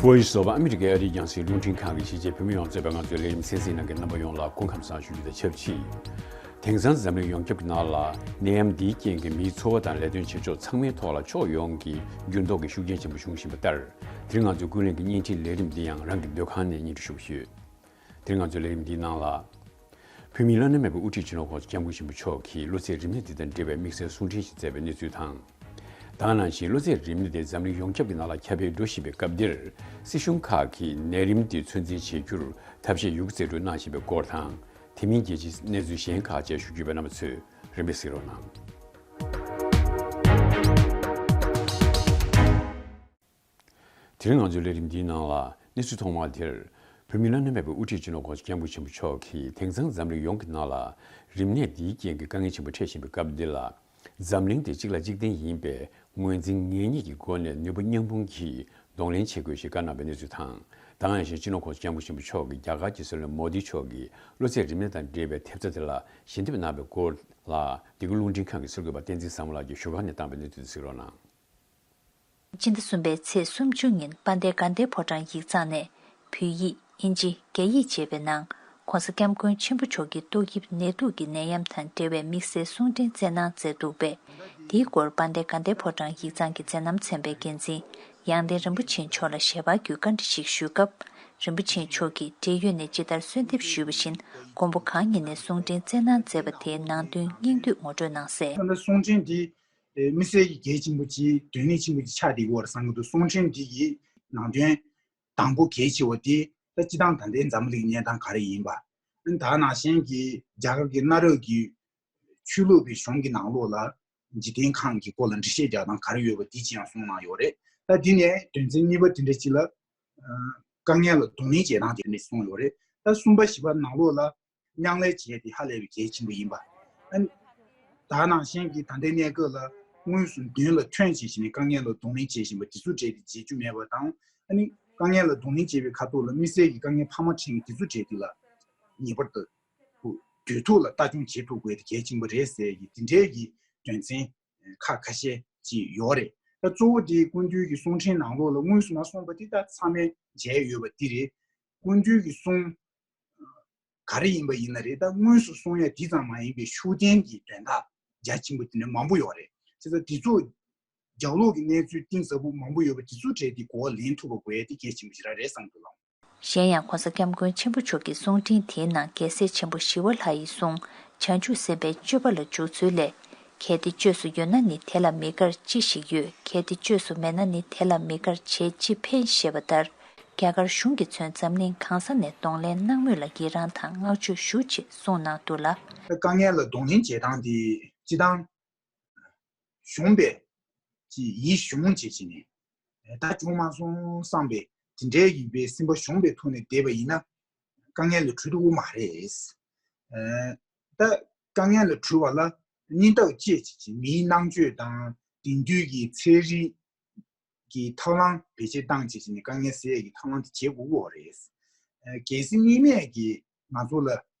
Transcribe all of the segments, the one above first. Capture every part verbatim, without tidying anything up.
བོད་ཡིག་བཟོ་པ་ཨ་མི་རི་ཀའི་ཨ་རིའི་རྒྱང་སྲིང་རླུང་འཕྲིན་ཁང་གི་གཞིས་བྱེས་བོད་མི་ཡོངས་གཙོས་པའི་ང་ཚོའི་ལས་རིམ་གསན་གཟིགས་གནང་མཁན་རྣམ་པ་ཡོངས་ལ་སྐུ་ཁམས་བཟང་ཞུ་རྒྱུ་དང་ཆབས་ཅིག་དེང་སང་འཛམ་གླིང་ཡོངས་ཁྱབ་ཀྱི་ནང་ལ་ནད་ཡམས་འདིའི་རྐྱེན་གྱིས་མིའི་འཚོ་བ་དང་ལས་དོན་བྱེད་ཕྱོགས་ཚང་མའི་ཐོག་ལ་ཕྱོགས་ཡོངས་ཀྱི་འགྱུར་ལྡོག་གི་ཤུགས་རྐྱེན་ཆེན་པོ་བྱུང་བཞིན་པ་ལྟར། དེ་རིང་ང་ཚོའི་ཀུན་གླེང་གི་བརྙན་འཕྲིན་ལས་རིམ་འདི་ཡང་རང་གི་སྡོད་ཁང་ནས་སྙན་སྒྲོན་ཞུ་གི་ཡོད། དེ་རིང་ང་ཚོའི་ལས་རིམ་འདིའི་ནང་ལ། བོད་མིའི་བླ་ན་མེད་པའི་དབུ་ཁྲིད་སྤྱི་ནོར་༸གོང་ས་༸སྐྱབས་མགོན་ཆེན་པོ་མཆོག་གིས་གློ་ཚད་རིམས་ནད་འདི་དང་འབྲེལ་བའི་དམིགས་བསལ་གསུང་འཕྲིན་ཞིག་མཛད་པའི་གནས་ཚུལ་དང་། ད་ག་ནང་བཞིན་གློ་ཚད་རིམས་ནད་དེ་འཛམ་གླིང་ཡོངས་ཁྱབ་ཀྱི་ནང་ལ་ཁྱབ་སྤེལ་འགྲོ་བཞིན་པའི་སྐབས་འདིར། སྲིད་གཞུང་ཁག་གིས་ནད་རིམས་འདི་ཚོད་འཛིན་བྱེད་རྒྱུར་ཐབས་ཤེས་ཡོད་རྒུ་རྩལ་སྤྲུགས་གནང་བཞིན་པའི་སྐོར་དང་། དེ་མིན་རྒྱལ་སྤྱིའི་གནས་ཚུལ་གཞན་ཁག་བཅས་ཞུ་རྒྱུ་ཡོད་པས། རྣམ་པ་ཚོས་རིམ་པས་གཟིགས་རོགས་གནང་། དེ་རིང་ང་ཚོའི་ལས་རིམ་འདིའི་ནང་ལ་གནས་ཚུལ་ཐོག་མ་དེར། བོད་མིའི་བླ་ན་མེད་པའི་དབུ་ཁྲིད་སྤྱི་ནོར་༸གོང་ས་༸སྐྱབས་མགོན་ཆེན་པོ་མཆོག་གིས་དེང་སང་འཛམ་གླིང་ཡོངས་ཀྱི་ནང་ལ་རིམས་ནད་འདིའི་རྐྱེན་གྱིས་དཀའ་ངལ་ཆེན་པོ་འཕྲད་བཞིན་པའི་སྐབས་འདི་ལ། འཛམ་གླིང་དེ་གཅིག་ལ་གཅིག་བརྟེན་ཡིན་པས་ངོས་འཛིན་ངེས་རྙེད་ཀྱི་སྒོ་ནས་ནུས་པ་མཉམ་སྤུངས་ཀྱིས་གདོང་ལེན་བྱེད་དགོས་ཞེས་བཀའ་གནང་བའི་གནས་ཚུལ་དང་། ད་ག་ནང་བཞིན་སྤྱི་ནོར་༸གོང་ས་༸སྐྱབས་མགོན་ཆེན་པོ་མཆོག་གིས་རྒྱ་གར་གྱི་སྲིད་བློན་མོ་དི་མཆོག་གིས་གློ་ཚད་རིམས་ནད་དང་འབྲེལ་བའི་ཐེབས་རྩ་དེ་ལ་ཞལ་འདེབས་གནང་བའི་སྐོར་ལ། འདི་ག་རླུང་འཕྲིན་ཁང་གི་གསར་འགོད་པ་བསྟན་འཛིན་བཟང་མོ་ལགས་ཀྱིས་བཞུགས་སྒར་ནས་བཏང་བའི་གནས་ཚུལ་དེ་གཟིགས་རོགས་གནང་། སྤྱི་ཟླ་གསུམ་པའི་ཚེས་སུམ་ཅུ་ཉིན་དཔལ་ལྡན་དགའ་ལྡན་ཕོ་བྲང་ཡིག་ཚང་ནས་བོད་ཡིག་ཨིན་ཇི་རྒྱ་ཡིག་ཅེས་པའི་ནང་༸གོང་ས་༸སྐྱབས་མགོན་ཆེན་པོ་མཆོག་གི་ཏོག་དབྱིབས་ནད་དུག་གི་ནད་ཡམས་དང་འབྲེལ་བའི་དམིགས་བསལ་གསུང་འཕྲིན་བསྩལ་གནང་མཛད་འདུག་པས། དེའི་སྐོར་དཔལ་ལྡན་དགའ་ལྡན་ཕོ་བྲང་ཡིག་ཚང་གི་མཛད་རྣམ་ཚན་པའི་འགན་འཛིན་ཡང་སྟེང་རིན་པོ་ཆེ་མཆོག་ལ་ཞལ་པར་བརྒྱུད་བཀའ་འདྲི་ཞིག་ཞུས་སྐབས། རིན་པོ་ཆེ་མཆོག་གིས་འབྲེལ་ཡོད་ནས་ཇི་ལྟར་གསོལ་འདེབས་ཞུས་པ་བཞིན་དགོང་པོ་གང་ཉིན་ནས་གསུང་འཕྲིན་བསྩལ་གནང་མཛད་པ་དེའི་ནང་དོན་སྙིང་བསྡུས་ངོ་སྤྲོད་གནང་གསལ། ད་ལྟ་གསུང་འཕྲིན་འདི་དམིགས་བསལ་གྱི་གལ་ཆེན་པོ་ཅིག་དོན་སྙིང་ཆེན་པོ་ཅིག་ཆགས་བསྡད་ཀྱི་ཡོད་རེད་བསམ་གྱི་འདུག་གསུང་འཕྲིན་འདི་ཡི་ནང་དོན་དང་པོ་གལ་ཆེ་བ་དེ་ད་སྤྱི་བཏང་ད་ལྟའི་འཛམ་བུ་གླིང་གི་གནས་སྟངས་ག་རེ་ཡིན་པ། ཨ་ནི་ད་ག་ནང་བཞིན་གྱི་རྒྱ་གར་གྱི་གནའ་རབས་ཀྱི་ཆོས་ལུགས་ཀྱི་གཞུང་གི་ནང་ལོགས་ལ་འཇིག་རྟེན་ཁམས་ཀྱི་སྐོར་ལ་འགྲེལ་བཤད་རྒྱག་སྟངས་ག་རེ་ཡོད་པ་འདི་ཅིག་ཡང་གསུངས་གནང་ཡོད་རེད། ད་འདི་ནས་དོན་ཚན་གཉིས་པ་དེ་འདྲ་ཅིག་ལ་དཀའ་ངལ་ལ་གདོང་ལེན་བྱེད་སྟངས་དེ་འདྲ་གསུངས་ཡོད་རེད། ད་གསུམ་པ་བཞི་པ་ནང་ལོགས་ལ། མཉམ་ལས་བྱེད་ཡས་དེ་ཧ་ལས་པའི་གལ་ཆེན་པོ་ཡིན་པ། ཨ་ནི། ད་ནང་བཞིན་གྱི་ད་ལྟའི་གནས་སྐབས་ལ་དངོས་སུ་མདུན་ལ་ཐོན་བྱེད་བཞིན་ནས་དཀའ་ངལ་ལ་གདོང་ལེན་བྱེད་བཞིན་པ་དེ་ཚོ་གྲས་དེ་བརྗེད་རྒྱུ་མེད་པ་དང་། ཨ་ནི་དཀའ་ངལ་ལ་གདོང་ལེན་བྱེད་པའི་ཁ་ཐོག་ལ་དམིགས་བསལ་གྱི་དཀའ་ངལ་འཕར་མ་འཕྲད་མཁན་དེ་ཚོ་གྲས་དེ་ལ་ངེས་པར་དུ་དུས་ཐོག་ལ་ལྟ་སྐྱོང་བྱེད་ཐུབ་དགོས་དེ་གལ་ཆེན་པོ་རེད་ཟེར་གྱི་དེ་འདྲའི་གི་དོན་ཚན་ཁག་ཁ་ཤས་ཅིག་ཡོད་རེད། ད་གཙོ་བོ་དེ་སྐུ་མདུན་གྱི་གསུང་འཕྲིན་ནང་ལོགས་ལ་དངོས་སུ་མ་གསུངས་པ་དེ་ད་ཚང་མས་མཇལ་ཡོད་པ་དེ་རེད། སྐུ་མདུན་གྱི་གསུང་ག་རེ་ཡིན་པ་ཡིན་ན་རེད། ད་དངོས་སུ་གསུང་ཡ་དེ་ཙམ་མ་ཡིན་པའི་ཤུགས་ལྡན་གྱི་དོན་དག་རྒྱ་ཆེན་པོ་དེ་འདྲ་མང་པོ་ཡོད་རེད། བྱས་ཙང་དེ་ཚོ་རྒྱབ་ལོགས་ཀྱི་གནས་ཚུལ་གཏིང་ཟབ་པོ་མང་པོ་ཡོད་པ་དེ་ཚོ་གྲས་དེ་གོ་བ་ལེན་ཐུབ་པ་དགོས་ཡ་དེ་གལ་ཆེན་པོ་ཞིག་རང་རེད་བསམ་གྱི་འདུག་ལགས། གཞན་ཡང་༸གོང་ས་༸སྐྱབས་མགོན་ཆེན་པོ་མཆོག་གི་གསུང་འཕྲིན་དེའི་ནང་རྒྱལ་སྲས་ཆེན་པོ་ཞི་བ་ལྷ་ཡི་གསུང་བྱང་ཆུབ་སེམས་དཔའི་སྤྱོད་པ་ལ་འཇུག་ཚུལ་ལས། གལ་ཏེ་བཅོས་སུ་ཡོད་ན་ནི་དེ་ལ་མི་དགར་ཅི་ཞིག་ཡོད། གལ་ཏེ་བཅོས་སུ་མེད་ན་ནི་དེ་ལ་མི་དགར་བྱས་ཅི་ཕན་ཞེས་པ་ལྟར། རྒྱ་གར་གཞུང་གིས་མཚོན་འཛམ་གླིང་གང་ས་ནས་གདོང་ལེན་གནང་མུས་ལ་ཡི་རངས་དང་བསྔགས་བརྗོད་ཞུ་ཅེས་གསུངས་གནང་འདུག་ལ། དཀའ་ངལ་ལ་གདོང་ལེན་བྱེད་སྟངས་དེ་སྤྱི་བཏང་གཞོམ་པའི་ཅིག་ཡིད་གཞུངས་བྱེད་ཅིག་ནས་ད་བྱུང་མ་སོང་བསམ་པའི་དེ་འདྲའི་ཡིན་པའི་སེམས་པ་གཞོམ་པའི་ཐོག་ནས་བསྡད་པ་ཡིན་ན་དཀའ་ངལ་ལ་གྲོལ་ཐུབ་ཀྱི་མ་རེད། ད་དཀའ་ངལ་ལ་གྲོལ་བ་ལ་སྙིང་སྟོབས་བསྐྱེད་བྱེད་ཅིག་མིའི་རྣམ་དཔྱོད་དང་དེང་དུས་ཀྱི་ཚན་རིག་གི་ཐབས་ལམ་བེད་སྤྱོད་བཏང་བྱས་ནས་དཀའ་ངལ་སེལ་ཡས་ཀྱི་ཐབས་ལམ་དེ་བྱེད་དགོས་ཀྱི་ཡོད་རེད། གལ་སྲིད་གཉིས་མེད་ཀྱིས་ང་ཚོ་ལ་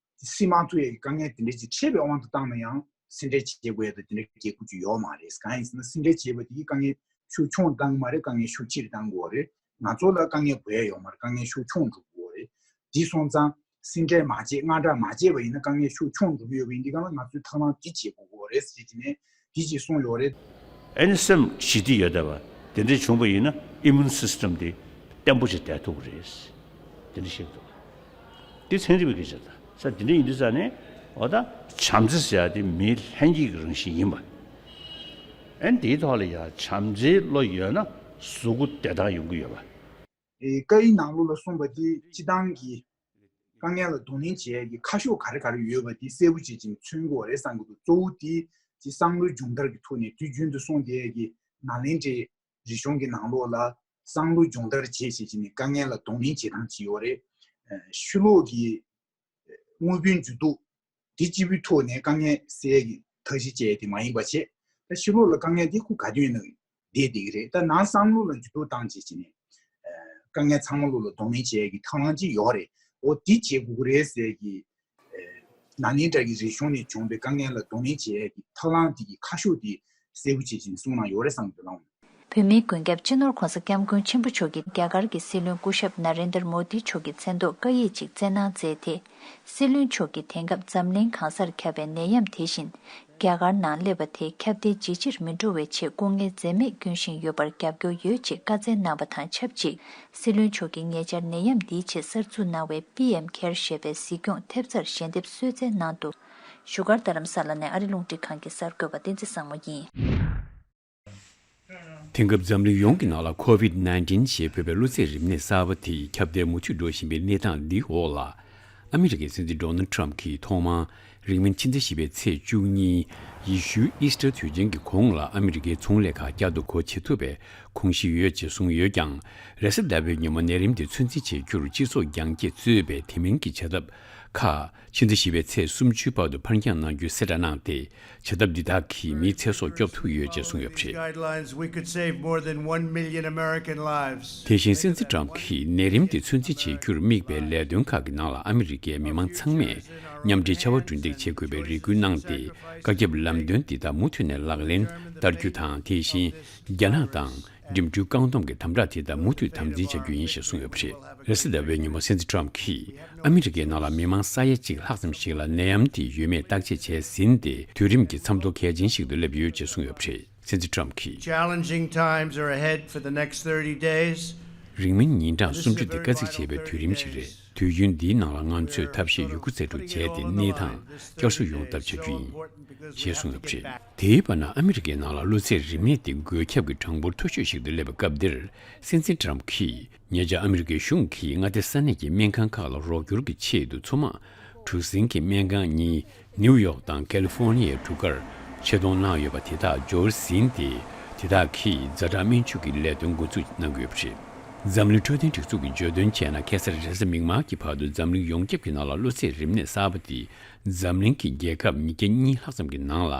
སེལ་མ་ཐུབ་ཡས་ཀྱི་དཀའ་ངལ་དེ་འདྲ་ཅིག་འཕྲད་པའི་དབང་དུ་བཏང་ན་ཡང་སེལ་འདྲེན་བྱེད་དགོས་ཡས་དང་དེ་འདྲ་གི་འགན་ཁུར་ཅིག་ཡོད་མ་རེད། གང་ཡིན་ཟེར་ན་སེལ་འདྲེན་བྱེད་པ་དེ་གིས་དཀའ་ངལ་ཤུགས་ཆུང་བཏང་གི་མ་རེད། དཀའ་ངལ་ཤུགས་ཆེ་རུ་བཏང་དགོས་རེད། ང་ཚོ་ལ་དཀའ་ངལ་འགོས་ཡས་ཡོད་མ་རེད། དཀའ་ངལ་ཤུགས་ཆུང་འགྲོ་དགོས་རེད། དེ་སོང་ཙང་སེལ་འདྲེན་མ་བྱེད་དངངས་སྐྲག་མ་བྱེད་པ་ཡིན་ན་དཀའ་ངལ་ཤུགས་ཆུང་འགྲོ་གི་ཡོད་པ་ཡིན་དུས་གང་ལ་ང་ཚོས་ཐབས་ལམ་འདི་བྱེད་དགོས་ཀྱི་ཡོད་རེད་ཟེར་གྱི་ནས་འདི་ཅིག་གསུངས་ཡོད་རེད། ཨ་ནི་སེམས་ཞི་བདེ་ཡོད་བསྡད་པ་དེ་འདྲ་བྱུང་པ་ཡིན་ན་ཨི་མུན་སིས་ཊམ་དེ་བརྟན་པོ་ཞིག་བསྡད་ཐུབ་ཀྱི་རེད། དེ་འདྲ་བཤད་འདུག་དེ་ཚན་རིག་པའི་སྐད་ཆ་དང་ས་དེ་འདྲ་ཡིན་དུས་ས་ནས་འོ་ད་བྱམས་བརྩེ་ཟེར་ཡ་དེ་མིའི་ལྷན་སྐྱེས་ཀྱི་རང་བཞིན་ཡིན་པ། ཨ་ནི་དེའི་ཐོག་ལ་ཡ་བྱམས་བརྩེའི་བློ་ཡོད་ན་གཟུགས་པོ་བདེ་ཐང་ཡོང་གི་ཡོད་པ། ཨེ་བཀའ་ཡིག་ནང་ལོགས་ལ་གསུངས་པ་དེ་སྤྱི་བཏང་གི་དཀའ་ངལ་ལ་གདོང་ལེན་བྱེད་ཡས་ཀྱི་ཁ་ཕྱོགས་ག་རེ་ག་རེ་ཡོད་པ་དེ་གསལ་པོ་བྱེད་ཅིང་མཚོན་དགོས་རེད་བསམ་གྱི་འདུག་གཙོ་བོ་དེ་ཅིག་བསམ་བློའི་སྦྱོང་བརྡར་གྱི་ཐོག་ནས་དུས་རྒྱུན་དུ་གསུངས་བསྡད་ཡས་ཀྱི་ནཱ་ལེནྡྲའི་རིག་གཞུང་གི་ནང་ལོགས་ལ་བསམ་བློ་སྦྱོང་བརྡར་བྱེད་བྱེད་ཅིང་ནས་དཀའ་ངལ་ལ་གདོང་ལེན་བྱེད་སྟངས་ཅིག་ཡོད་རེད། ཨ་ཕྱི་ལོགས་ཀྱི་དངོས་པོའི་འགྱུར་ལྡོག་དེ་གཅིག་པུའི་ཐོག་ནས་དཀའ་ངལ་སེལ་ཡས་ཀྱི་ཐབས་ཤེས་བྱས་ཏེ་མ་ཡིན་པ་བྱས། ད་ཕྱི་ལོགས་ལ་དཀའ་ངལ་དེ་ཁོ་ག་དུས་ཡིན་ན་བསྡད་བསྡད་ཀྱི་རེད། ད་ནང་བསམ་བློ་ལ་འགྱུར་ལྡོག་བཏང་བྱས་བྱས་ནས་དཀའ་ངལ་ཚང་མ་ལོགས་ལ་གདོང་ལེན་བྱེད་ཡས་ཀྱི་ཐབས་ལམ་ཅིག་ཡོད་རེད། འོ་དེ་བྱེད་དགོས་ཀྱི་རེད་ཟེར་གྱི་ནཱ་ལེནྡྲ་གི་རིག་གཞུང་ནས་བྱུང་བའི་དཀའ་ངལ་ལ་གདོང་ལེན་བྱེད་ཡས་ཀྱི་ཐབས་ལམ་དེ་གི་ཁ་ཕྱོགས་དེ་གསལ་པོ་བྱས་བྱས་ནས་གསུངས་གནང་ཡོད་རེད་བསམ་གྱི་འདུག་ལགས། བོད་མིའི་མགོན་སྐྱབས་སྤྱི་ནོར་༧གོང་ས་༧སྐྱབས་མགོན་ཆེན་པོ་མཆོག་གིས་རྒྱ་གར་གྱི་སྲིད་བློན་སྐུ་ཞབས་ན་རེན་དར་མོ་དི་མཆོག་གི་མཚན་ཐོག་བཀའ་ཡིག་ཅིག་བསྩལ་གནང་མཛད་དེ། སྲིད་བློན་མཆོག་གིས་དེང་སྐབས་འཛམ་གླིང་གང་སར་ཁྱབ་པའི་ནད་ཡམས་དེ་བཞིན་རྒྱ་གར་ནང་སླེབས་པ་དེ་ཁྱབ་གདལ་ཇེ་ཆེར་མི་འགྲོ་བའི་ཆེད་སྐུ་ངལ་འཛེམས་མེད་སྐྱོན་བཞིན་ཡོད་པར་རྒྱབ་སྐྱོར་ཡོད་ཅེས་བཀའ་སྩལ་གནང་བ་དང་ཆབས་ཅིག་སྲིད་བློན་མཆོག་གིས་ཉེ་ཆར་ནད་ཡམས་འདིའི་ཆེད་གསར་འཛུགས་གནང་བའི་པི་ཨེམ་ཁེར་ཞེས་པའི་གཟིགས་སྐྱོང་ཐེབས་རྩར་ཞལ་འདེབས་གསོལ་སྩལ་གནང་འདུག་བཞུགས་སྒར་རྡ་རམ་ས་ལ་ནས་ཨ་རི་རླུང་འཕྲིན་ཁང་གི་གསར་འགོད་པ་བསྟན་འཛིན་བཟང་མོ་ཡིན། དེང་སྐབས་འཛམ་གླིང་ཡོངས་ཀྱི་ནང་ལ་ཁོ་ཝིད་ནའིན་ཊིན་ཞེས་འབོད་པའི་གློ་ཚད་རིམས་ནད་གསར་པ་དེ་ཁྱབ་གདལ་མུ་མཐུད་འགྲོ་བཞིན་པའི་གནས་སྟངས་འདིའི་འོག་ལ། ཨ་མི་རི་ཀའི་སྲིད་འཛིན་ཌོ་ནལ་ཊམ་གྱིས་ཐོག་མར་རིང་མིན་ཕྱི་ཟླ་བཞི་པའི་ཚེས་བཅུ་གཉིས། ཡེ་ཤུའི་ཨིས་ཊར་དུས་ཆེན་གྱི་གོང་ལ་ཨ་མི་རི་ཀའི་ཚོང་ལས་ཁག་བསྐྱར་དུ་སྒོ་འབྱེད་ཐུབ་པའི་གོམས་གཤིས་ཡོད་ཅེས་གསུངས་ཡོད་ཀྱང་། རེས་གཟའ་ཟླ་བའི་ཉིན་མོ་ནད་རིམས་དེ་ཚོད་འཛིན་བྱེད་རྒྱུར་སྤྱི་ཚོགས་རྒྱང་བཀྱེད་གཙོས་པའི་དེ་མིན་གྱི་བྱ་ཐབས་ཁག་ཕྱི་ཟླ་བཞི་པའི་ཚེས་སུམ་ཅུའི་བར་དུ་ཕར་འགྱངས་གནང་རྒྱུའི་གསལ་བསྒྲགས་གནང་སྟེ། བྱ་ཐབས་འདི་དག་གིས་མིའི་ཚེ་སྲོག་སྐྱོབ་ཐུབ་ཡོད་ཅེས་གསུངས་ཡོད་པ་རེད། Guidelines, we could save more than one million American lives. དེ་བཞིན་སྲིད་འཛིན་ཊམ་གྱིས་ནད་རིམས་དེ་ཚོད་འཛིན་བྱེད་རྒྱུར་དམིགས་པའི་ལས་དོན་ཁག་གི་ནང་ལ་ཨ་མི་རི་ཀའི་མི་མང་ཚང་མས་མཉམ་འབྲེལ་བྱ་བ་གྲུ་འདེགས་བྱེད་དགོས་པའི་རེ་སྐུལ་གནང་སྟེ། བཀའ་ཁྱབ་ལམ་སྟོན་འདི་དག་མུ་མཐུད་ནས་ལག་ལེན་བསྟར་རྒྱུ་དང་། དེ་བཞིན་རྒྱ་ནག་དང་འགྲིམ་འགྲུལ་བཀག་སྡོམ་གྱི་དམ་དྲག་དེ་དག་མུ་མཐུད་དམ་འཛིན་བྱ་རྒྱུ་ཡིན་ཞེས་གསུངས་ཡོད་པ་རེད། རེས་གཟའ་ཟླ་བའི་ཉིན་མོ་སྲིད་འཛིན་ཊམ་གྱིས་ཨ་མི་རི་ཀའི་ནང་ལ་མི་མང་ས་ཡ་གཅིག་ལྷག་ཙམ་ཞིག་ལ་ནད་ཡམས་དེ་ཡོད་མེད་བརྟག་དཔྱད་བྱས་ཟིན་ཏེ། དུས་རིམ་གྱི་མཚམས་ཐོ་གལ་ཆེན་ཞིག་ཏུ་སླེབས་ཡོད་ཅེས་གསུངས་ཡོད་པ་རེད། སྲིད་འཛིན་ཊམ་གྱིས། Challenging times are ahead for the next thirty days. རིང་མིན་ཉིན་གྲངས་སུམ་ཅུ་དེ་དཀའ་ཚེགས་ཆེ་བའི་དུས་རིམ་ཞིག་རེད། དུས་ཡུན་འདིའི་ནང་ལ་ང་ཚོས་ཐབས་ཤེས་ཡོད་རྒུ་རྩལ་སྤྲུགས་བྱས་ཏེ་གནས་སྟངས་བསྐྱར་གསོ་ཡོང་ཐབས་བྱ་རྒྱུ་ཡིན། ཞེས་གསུངས་ཡོད་པ་རེད། དེའི་བར་ན་ཨ་མི་རི་ཀའི་ནང་ལ་གློ་ཚད་རིམས་ནད་དེ་འགོས་ཁྱབ་ཀྱི་གྲངས་འབོར་མཐོ་ཤོས་ཤིག་ཏུ་སླེབས་པའི་སྐབས་འདིར། སྲིད་འཛིན་ཊམ་གྱིས། ཉེ་ཆར་ཨ་མི་རི་ཀའི་གཞུང་གིས་མངའ་སྡེ་ས་གནས་ཀྱི་སྨན་ཁང་ཁག་ལ་རོགས་སྐྱོར་གྱི་ཆེད་དུ་མཚོ་དམག་གྲུ་གཟིངས་ཀྱི་སྨན་ཁང་གཉིས་ནིའུ་ཡོག་དང་ཀ་ལི་ཧྥོ་ནི་ཡའི་གྲུ་ཁར་ཆེད་གཏོང་གནང་ཡོད་པ་དེ་དག་འབྱོར་ཟིན་ཏེ། དེ་དག་གིས་ཛ་དྲག་སྨན་བཅོས་ཀྱི་ལས་དོན་འགོ་འཛུགས་གནང་གི་ཡོད་པ་རེད། འཛམ་གླིང་འཕྲོད་བསྟེན་སྒྲིག་འཛུགས་ཀྱིས་བརྗོད་དོན་བྱས་ན། ཁ་སང་རེས་གཟའ་མིག་དམར་གྱི་བར་དུ་འཛམ་གླིང་ཡོངས་ཁྱབ་ཀྱི་ནང་ལ་གློ་ཚད་རིམས་ནད་གསར་པ་དེས་འཛམ་གླིང་གི་རྒྱལ་ཁབ་ཉིས་བརྒྱ་གཉིས་ལྷག་ཙམ་གྱི་ནང་ལ་